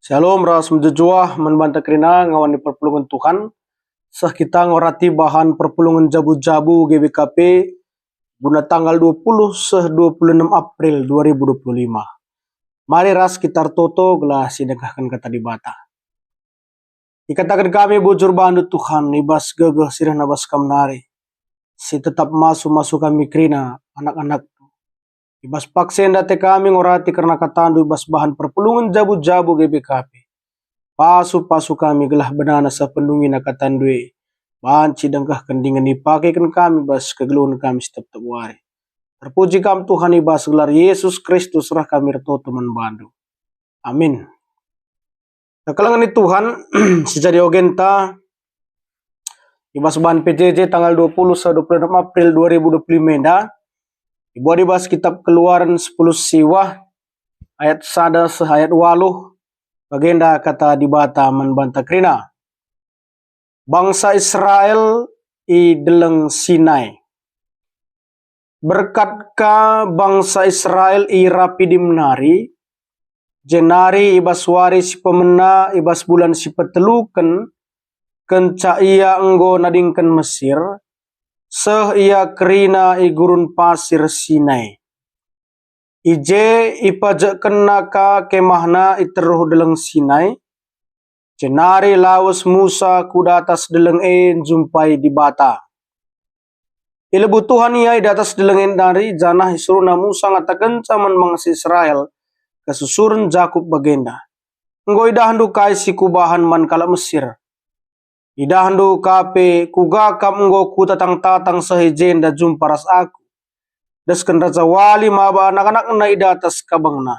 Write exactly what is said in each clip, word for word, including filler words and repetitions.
Shalom ras mejuah-juah man banta kerina ngawan ni perpulungen Tuhan. Seh kita ngorati bahan perpulungen jabu-jabu G B K P guna tanggal dua puluh seh dua puluh enam April dua ribu dua puluh lima. Mari ras kita ertoto gelah sidengkahken Kata Dibata. Ikataken kami bujur bandu Tuhan, i bas gegeh si rehna bas Kam nari, si tetap masu-masu kami kerina anak-anakNdu. I bas paksa enda ate kami ngorati kerna KataNdu i bas bahan perpulungen jabu-jabu G B K P. Pasu-pasu kami gelah benana seh pendungina KataNdu e banci idengkehken dingen ipakeken kami bas kegeluhen kami si tep-tep wari. Terpuji Kam Tuhan, i bas gelar Yesus Kristus reh kami ertoto man bandu. Amin. Kekelengen ni Tuhan, si jadi ogenta, i bas bahan P J J tanggal dua puluh seh dua puluh enam April dua ribu dua puluh lima enda, ibuat i bas kitab Keluaran sepuluh siwah, ayat sada seh ayat waluh, bagenda Kata Dibata man banta kerina. Bangsa Israel i Deleng Sinai. Berkat ka bangsa Israel i Rapidim nari, jenari i bas wari si pemena i bas bulan si peteluken, kenca ia enggo nadingken Mesir, seh ia kerina i gurun pasir Sinai. I je ipajekkenna ka kemahna i teruh Deleng Sinai, jenari lawes Musa ku datas deleng e njumpai Dibata. Ilebuh Tuhan ia i datas deleng e nari, janah isuruhna Musa ngatakenca man bangsa Israel kesusuren Jakup bagenda, "Enggo idahndu kai si kubahan man kalak Mesir. Idahndu ka pe kuga kam enggo kutatang-tatang seh i jenda jumpa ras aku, desken rajawali maba anak-anakna i datas kabangna.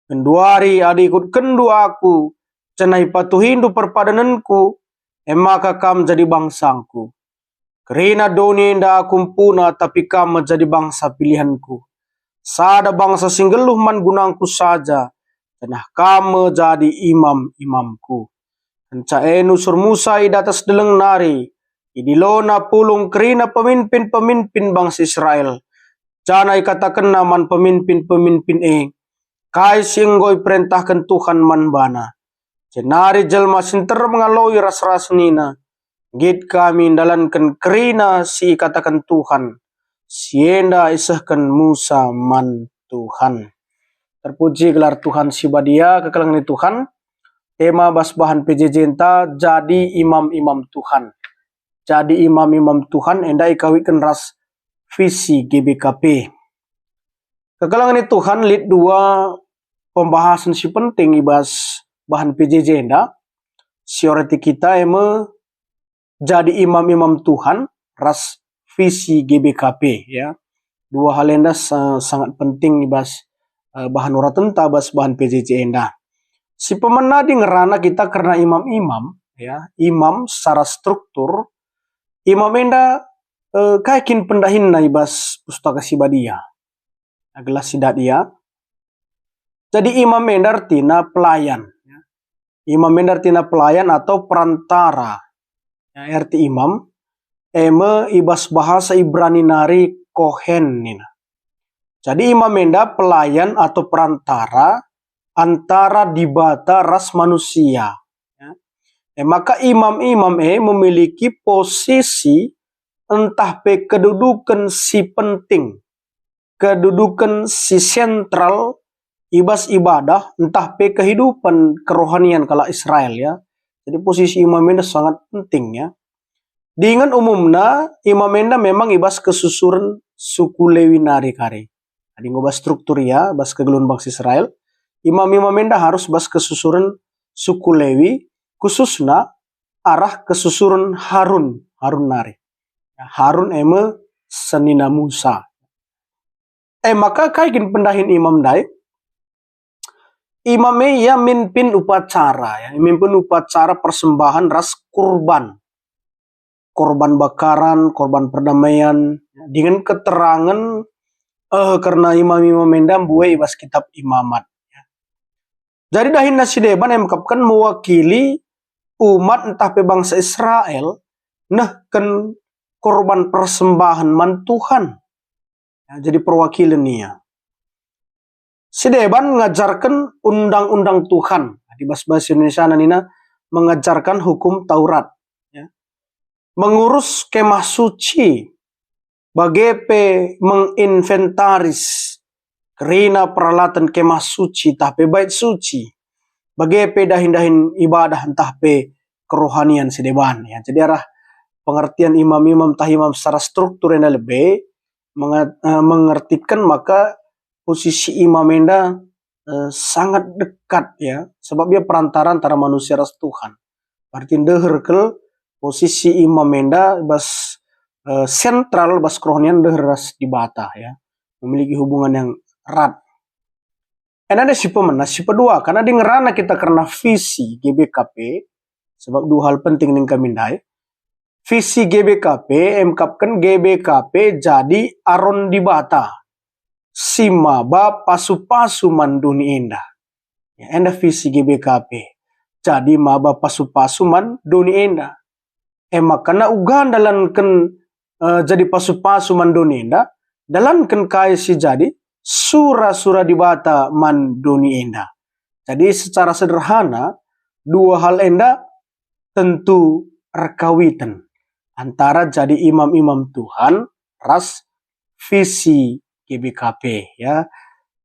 Genduari adi ikutkenndu aku, janah ipatuhindu perpadanenku, e maka kam jadi bangsangku. Kerina doni enda aku mpuna, tapi kam me jadi bangsa pilihenku, sada bangsa si nggeluh man gunangku saja, janah kam me jadi imam-imamku." Kenca e nusur Musa i datas deleng nari, idilona pulung kerina peminpin-peminpin bangsa Israel, janah ikatakenna man peminpin-peminpin e kai si enggo iperentahken Tuhan man bana. Jenari jelma si nterem ngaloi ras-ras nina, "Nggit kami ndalanken kerina si ikataken Tuhan." Si enda isehken Musa man Tuhan. Terpuji gelar Tuhan si badia, kekelengen ni Tuhan. Tema bas bahan P J J-nta, jadi imam-imam Tuhan. Jadi imam-imam Tuhan enda ikawitken ras visi G B K P. Kekelengen ni Tuhan, lit dua pembahasen si penting i bas bahan P J J enda, si oreti kita e me jadi imam-imam Tuhan ras visi G B K P, ya. Dua hal enda sa-, sangat penting i bas, eh, bahan uratenta bas bahan P J J enda. Si pemena adi ngerana kita kerna imam-imam, ya, imam secara struktur, imam enda, eh, kai kin pendahinna i bas Pustaka Si Badia? Gelah sidat ia. Jadi imam enda ertina pelayan. Imam enda ertina pelayan atau perantara. Ya, erti imam, e me i bas bahasa Ibrani nari kohen nina. Jadi imam enda pelayan atau perantara antara Dibata ras manusia. Ya. E maka imam-imam e memiliki posisi ntah pe keduduken si penting, keduduken si sentral i bas ibadah ntah pe kehidupen kerohanian kalak Israel, ya. Jadi posisi imam enda sangat penting, ya. Dingen umumna imam enda memang i bas kesusuren suku Lewi nari kari. Adi enggo bas struktur ia, bas kegeluhen bangsa Israel, imam-imam enda harus bas kesusuren suku Lewi, khususna arah kesusuren Harun, Harun nari. Harun e me senina Musa. E maka kai kin pendahin imam ndai? Imam e ia mimpin upacara, ya, mimpin upacara persembahan ras kurban. Korban bakaran, korban perdamaian, dingen keterangen, eh, kerna imam-imam enda mbue i bas kitab Imamat. Jadi dahinna si deban emkapken mewakili umat ntah pe bangsa Israel nehken korban persembahan man Tuhan. Ya, jadi perwakilen ia. Si deban ngajarken undang-undang Tuhan. Di bas bahasa Indonesia nina mengajarkan hukum Taurat, ya. Mengurus kemah suci, bage pe menginventaris kerina peralatan kemah suci ntah pe bait suci, bage pe dahin-dahin ibadah ntah pe kerohanian si deban, ya. Jadi arah pengertian imam-imam ntah imam secara struktur enda lebe menga-, eh, mengertikan maka posisi imam enda, eh, sangat dekat, ya, sebab ia perantara antara manusia ras Tuhan. Berarti ndeher kal posisi imam enda bas, eh, sentral bas kerohanian ndeher ras Dibata, ya, memiliki hubungan yang erat. Enda si pemena, si pedua, karena adi ngerana kita kerna visi G B K P, sebab dua hal penting ning kami ndai. Visi G B K P emkapken G B K P jadi aron Dibata si maba pasu-pasu man doni enda. Ya, enda visi G B K P. Jadi maba pasu-pasu man doni enda. E maka uga ndalanken, eh, jadi pasu-pasu man doni enda, dalanken kai si jadi sura-sura Dibata man doni enda. Jadi secara sederhana, dua hal enda tentu erkawiten antara jadi imam-imam Tuhan ras visi G B K P, ya.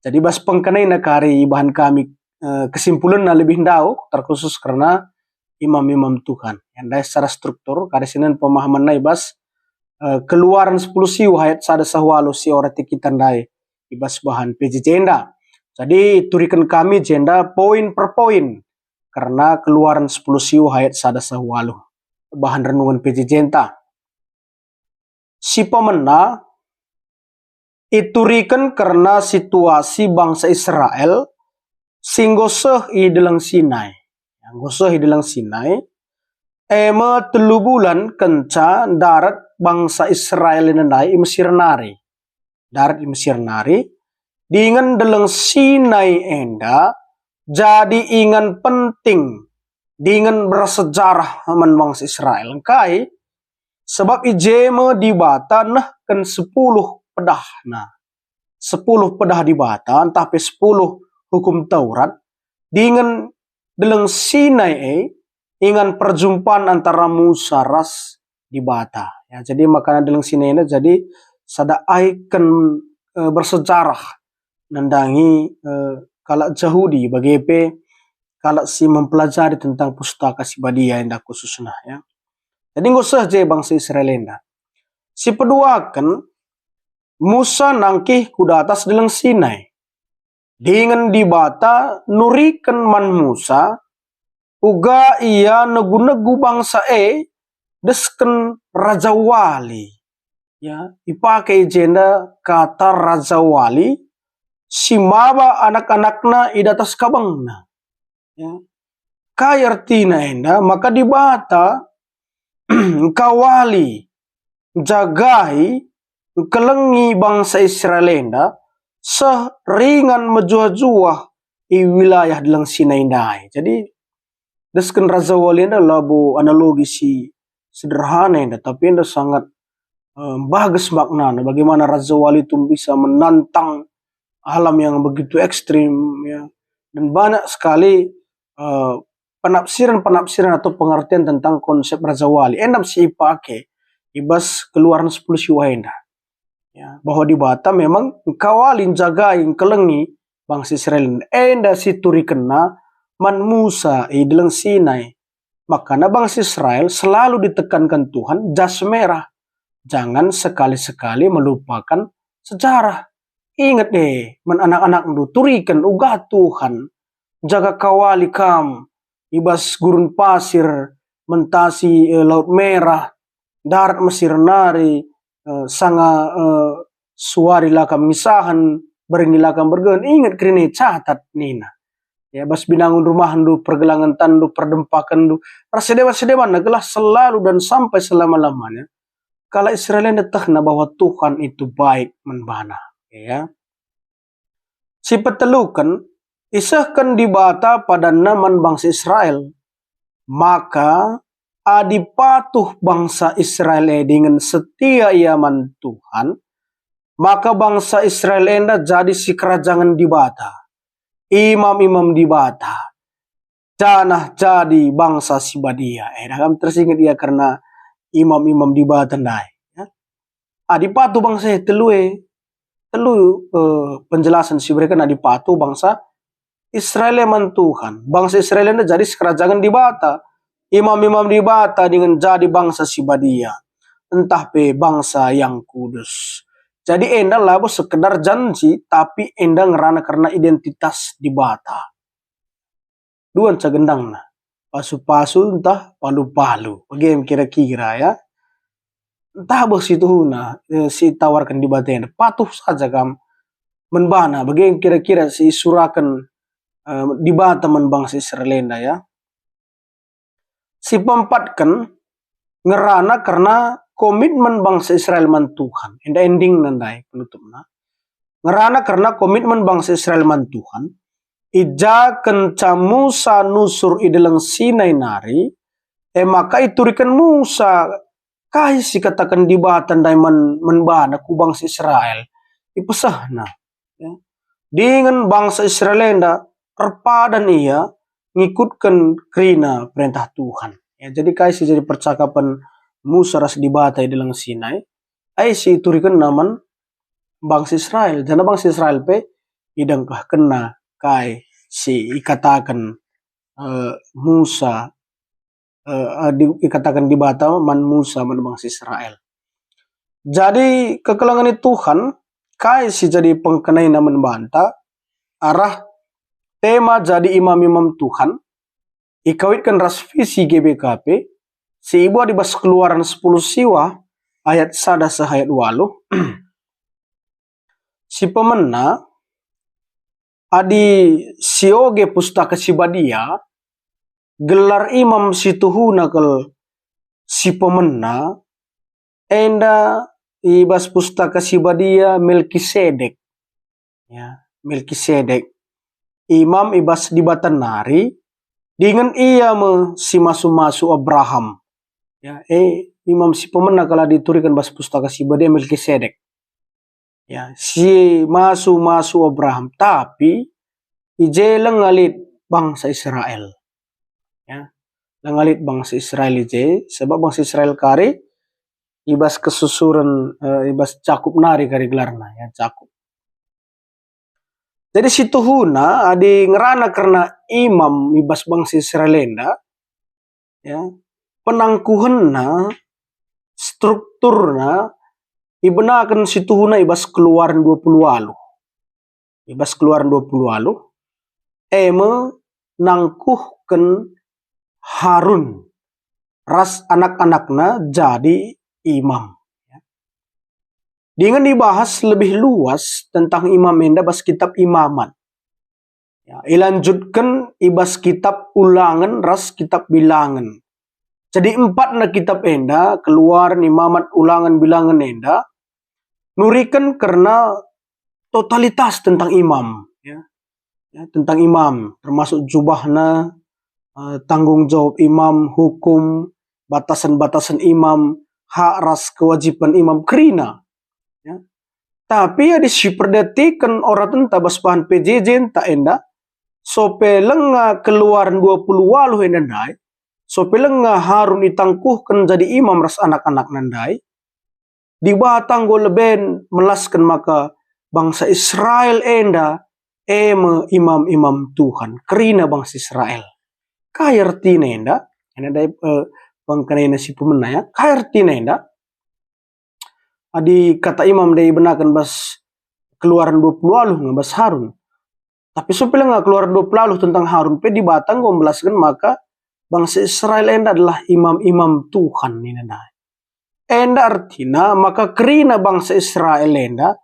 Jadi bas pengkenai kari ibahan kami, eh, kesimpulenna lebih ndauh, terkhusus kerna imam-imam Tuhan. Ya, ndai secara struktur, kari sinen pemahaman nai bas, eh, Keluaran sepuluh siu ayat sada seh waluh si erati kita ndai i bas bahan P J J enda. Jadi turiken kami jenda poin per poin kerna Keluaran sepuluh siu ayat sada seh waluh bahan renungen P J J enta. Si pemena ituriken kerna situasi bangsa Israel si enggo seh i Deleng Sinai. Enggo seh i Deleng Sinai, e me telu bulan kenca ndarat bangsa Israel enda ndai i Mesir nari. Ndarat i Mesir nari, dingen Deleng Sinai enda jadi ingan penting, dingen bersejarah man bangsa Israel. Engkai? Sebab i je me Dibata nehken sepuluh pedahNa. Sepuluh pedah Dibata, ntah pe sepuluh hukum Taurat, dingen Deleng Sinai e ingan perjumpan antara Musa ras Dibata. Ya, jadi makana Deleng Sinai enda jadi sada ikon, eh, bersejarah nandangi, eh, kalak Jahudi, bage pe kalak si mempelajari tentang Pustaka Si Badia enda khususna, ya. Jadi enggo seh je bangsa Israel enda. Si peduaken, Musa nangkih ku datas Deleng Sinai. Dingen Dibata nuriken man Musa, uga ia negu-negu bangsa e desken rajawali. Ya, ipake i jenda kata rajawali si maba anak-anakna i datas kabengna. Ya. Kai ertina enda? Maka Dibata engkawali, njagai, engkelengi bangsa Israel enda seh ringan mejuah-juah i wilayah Deleng Sinai ndai. Jadi, desken rajawali enda labo analogi si sederhana enda, tapi enda sangat, eh, bagus maknana, bagaimana rajawali itu bisa menantang alam yang begitu ekstrim, ya. Dan banyak sekali, eh, penafsiran-penafsiran atau pengertian tentang konsep rajawali. Enda si ipake i bas Keluaran sepuluh siu enda. Ya, bahwa Dibata memang engkawali, njagai, engkelengi bangsa Israel. Enda si turikenna man Musa i Deleng Sinai. Makana bangsa Israel selalu ditekankan Tuhan jas merah. Jangan sekali-sekali melupakan sejarah. Inget deh, man anak-anakndu, turiken uga Tuhan jaga kawali kam i bas gurun pasir, mentasi, eh, Laut Merah, ndarat Mesir nari, eh, sanga, eh, suari la kam ngisahen, berngi la kam bergehen, inget kerina catat nina. Ya, bas binangun rumahndu, pergelangen tanndu, perdempakenndu, ras si deban-si debanna gelah selalu dan sampai selama-lamanya kalak Israel enda tehna bahwa Tuhan itu baik man bana. Ya. Si peteluken, isehken Dibata padanNa man bangsa Israel. Maka, adi patuh bangsa Israel e dingen setia ia man Tuhan, maka bangsa Israel enda jadi sikerajangen Dibata, imam-imam Dibata. janah jadi bangsa si badia. Eh, dah kam tersinget ia kerna imam-imam Dibata ndai, ya. Adi patuh bangsa e telu e, telu, eh, penjelasan si ibereken adi patuh bangsa Israel e man Tuhan. Bangsa Israel enda jadi sikerajangen Dibata, imam-imam Dibata dingen jadi bangsa si badia, ntah pe bangsa yang kudus. Jadi enda labo sekedar janji, tapi enda ngerana kerna identitas Dibata. Dua nca gendangna, pasu-pasu ntah palu-palu. Bage me kira-kira, ya. Ntah beh situhuna, eh, si itawarken Dibata enda. Patuh saja kam man baNa, bage kira-kira si isuraken, eh, Dibata man bangsa Israel enda, ya. Si peempatken, ngerana kerna komitmen bangsa Israel man Tuhan. Enda endingna ndai, penutupna. Ngerana kerna komitmen bangsa Israel man Tuhan. I ja kenca Musa nusur i Deleng Sinai nari, e maka ituriken Musa kai si ikataken Dibata ndai man, man bana ku bangsa Israel. Ipesehna, ya. Dingen bangsa Israel enda erpadan ia ngikutken kerina perentah Tuhan. Ya, jadi kai si jadi percakapen Musa ras Dibata i Deleng Sinai, ai si iturikenna man bangsa Israel. Janah bangsa Israel pe idengkehkenna kai si ikataken, eh, Musa, eh, eh, di-, ikataken Dibata man Musa, man bangsa Israel. Jadi, kekelengen Tuhan, kai si jadi pengkenaina man banta, arah tema jadi imam-imam Tuhan, ikawitken ras visi G B K P, si ibuat i bas Keluaran sepuluh siwah, ayat sada seh ayat waluh. Si pemena, adi sioge Pustaka Si Badia, gelar imam si tuhuna kal si pemena, enda i bas Pustaka Si Badia Melkisedek. Ya, Melkisedek. Imam i bas Dibata nari, dingen ia me si masu-masu Abraham. Ya, eh, imam si pemena kal dituriken bas Pustaka Si Badia Melkisedek. Ya, si masu-masu Abraham, tapi i je langa lit bangsa Israel. Ya, langa lit bangsa Israel i je, sebab bangsa Israel kari i bas kesusuren, eh, i bas Jakup nari kari gelarna, ya, Jakup. Jadi situhuna adi ngerana kerna imam i bas bangsa Israel enda, ya, penangkuhenna, strukturna, ibenaken situhuna i bas Keluaran dua puluh waluh. I bas Keluaran dua puluh waluh, e me nangkuhken Harun ras anak-anakna jadi imam. Dingen ibahas lebih luas tentang imam enda bas kitab Imamat. Ya, ilanjutken i bas kitab Ulangen ras kitab Bilangen. Jadi empatna kitab enda, Keluaran, Imamat, Ulangen, Bilangen enda, nuriken kerna totalitas tentang imam, ya. Ya, tentang imam, termasuk jubahna, eh, tanggung jawab imam, hukum, batasan-batasan imam, hak ras kewajiban imam, kerina. Ya. Tapi adi siperdatiken oratenta bas bahan P J J-nta enda, sope langa Keluaran dua puluh waluh enda ndai, sope langa Harun itangkuhken jadi imam ras anak-anakna ndai, Dibata enggo leben melasken maka bangsa Israel enda e me imam-imam Tuhan, kerina bangsa Israel. Kai ertina enda? Enda ndai, eh, pengkenaina si pemena, ya. Kai ertina enda? Adi kata imam ndai ibenaken bas Keluaran dua puluh waluh nge bas Harun. Tapi sope langa Keluaran dua puluh waluh tentang Harun pe Dibata enggo melasken maka bangsa Israel enda adalah imam-imam Tuhan nina ndai. Enda ertina maka kerina bangsa Israel enda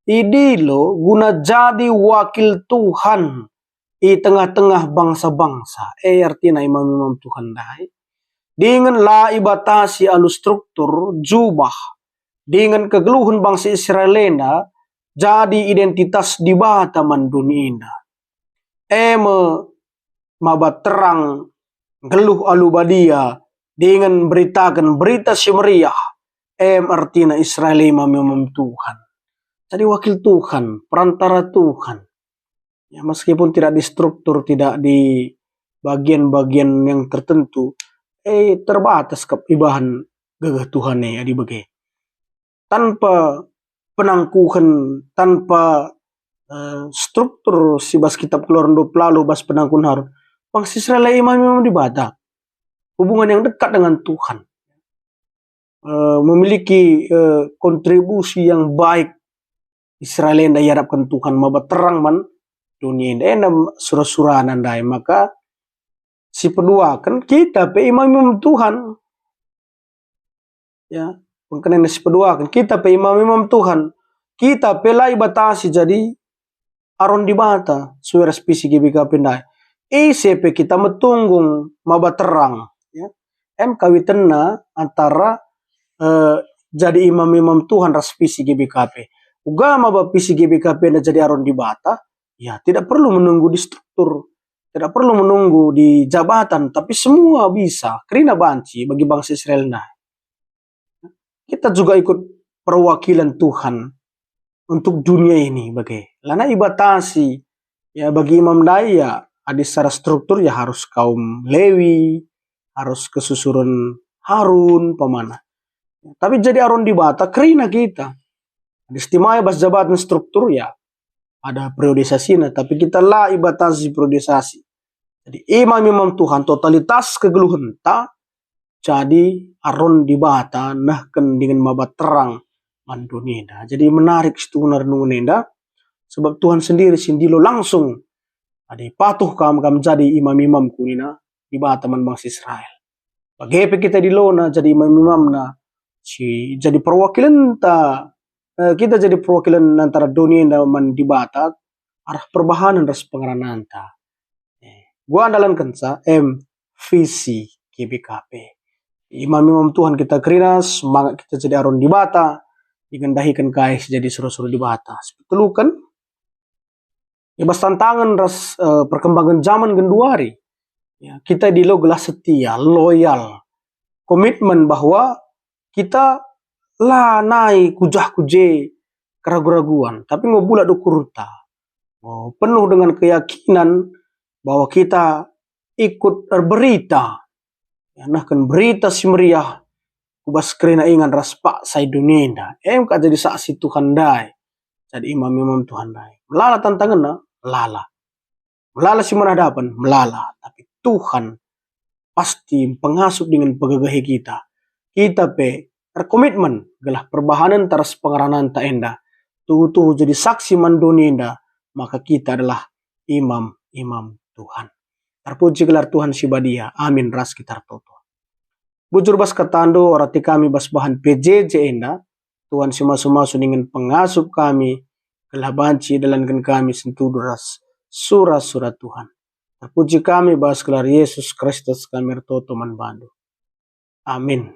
idilo guna jadi wakil Tuhan i tengah-tengah bangsa-bangsa. E ertina imam-imam Tuhan ndai. Dingen la ibatasi alu struktur, jubah, dingen kegeluhen bangsa Israel enda jadi identitas Dibata man doni enda. E me maba terang, nggeluh alu badia, dingen mberitaken Berita Si Meriah, e me ertina Israel imam-imam Tuhan. Jadi wakil Tuhan, perantara Tuhan. Ya, meskipun tidak distruktur, tidak di, bagian-bagian yang tertentu, eh, terbatas kap ibahan gegeh Tuhan e adi bage. Tanpa penangkuhen, tanpa, eh, struktur si bas kitab Keluaran dua puluh bas penangkuhen Harun, bangsa Israel e imam-imam Dibata. Hubungan yang dekat dengan Tuhan. Eh, memiliki, eh, kontribusi yang baik Israel enda iarapken Tuhan maba terang man doni enda. Enda sura-surana ndai, maka sipeduaken kita pe imam-imam Tuhan. Ya, pengkenen sipeduaken kita pe imam-imam Tuhan. Kita pe la ibatasi jadi aron Dibata sue ras pisi G B K P ndai. Ise pe kita metunggung maba terang, ya. Em kawitenna antara, eh, jadi imam-imam Tuhan ras pisi G B K P. Uga maba pisi G B K P enda jadi aron Dibata, ya, tidak perlu menunggu di struktur, tidak perlu menunggu di jabatan, tapi semua bisa, kerina banci bagi bangsa Israel ndai. Kita juga ikut perwakilan Tuhan untuk dunia ini bage. Lanai ibatasi, ya, bagi imam ndai, ya, adi secara struktur, ya, harus kaum Lewi, harus kesusuren Harun, pamana. Tapi jadi aron Dibata, kerina kita. Adi stima bas jabatan struktur, ya, ada periodisasina, tapi kita la ibatasi periodisasi. Jadi imam-imam Tuhan totalitas kegeluhenta jadi aron Dibata nehken dingen maba terang man doni enda. Jadi menarik situhuna renungen enda, sebab Tuhan sendiri si ndilo langsung, "Adi patuh kam, kam jadi imam-imamku," nina Dibata man bangsa Israel. Bage pe kita dilona jadi imam-imamna, si jadi perwakilenta, eh, kita jadi perwakilan antara doni enda man Dibata arah perbahanen ras pengerananta. Eh, gua andalankenca em visi G B K P. Imam-imam Tuhan kita kerina, semangat kita jadi aron Dibata, dingen ndahiken kai si jadi sura-sura Dibata. Sipeteluken, i bas tantangen ras, eh, perkembangan zaman genduari, ya, kita dilo gelah setia, loyal, komitmen bahwa kita lanai kujah-kuje keragu-raguan, tapi ngo bulat ukurta. Oh, penuh dengan keyakinan bahwa kita ikut erberita, ya, nehken Berita Si Meriah ku bas kerina ingan ras paksa i doni enda. Em ka jadi saksi Tuhan ndai, jadi imam-imam Tuhan ndai. Melala tantangenna, melala. Melala si man hadapen, melala. Tapi Tuhan pasti pengasup dingen pegegehi kita. Kita pe erkomitmen gelah perbahanen ras pengerananta enda tuhu-tuhu jadi saksi man doni enda, maka kita adalah imam-imam Tuhan. Terpuji gelar Tuhan si badia. Amin. Ras kita ertoto. Bujur bas katandu, orati kami bas bahan P J J enda, Tuhan si masu-masu dingen pengasup kami, gelah banci idalanken kami sentudu ras sura-sura Tuhan. Terpuji kami bas gelar Yesus Kristus kami ertoto man bandu. Amin.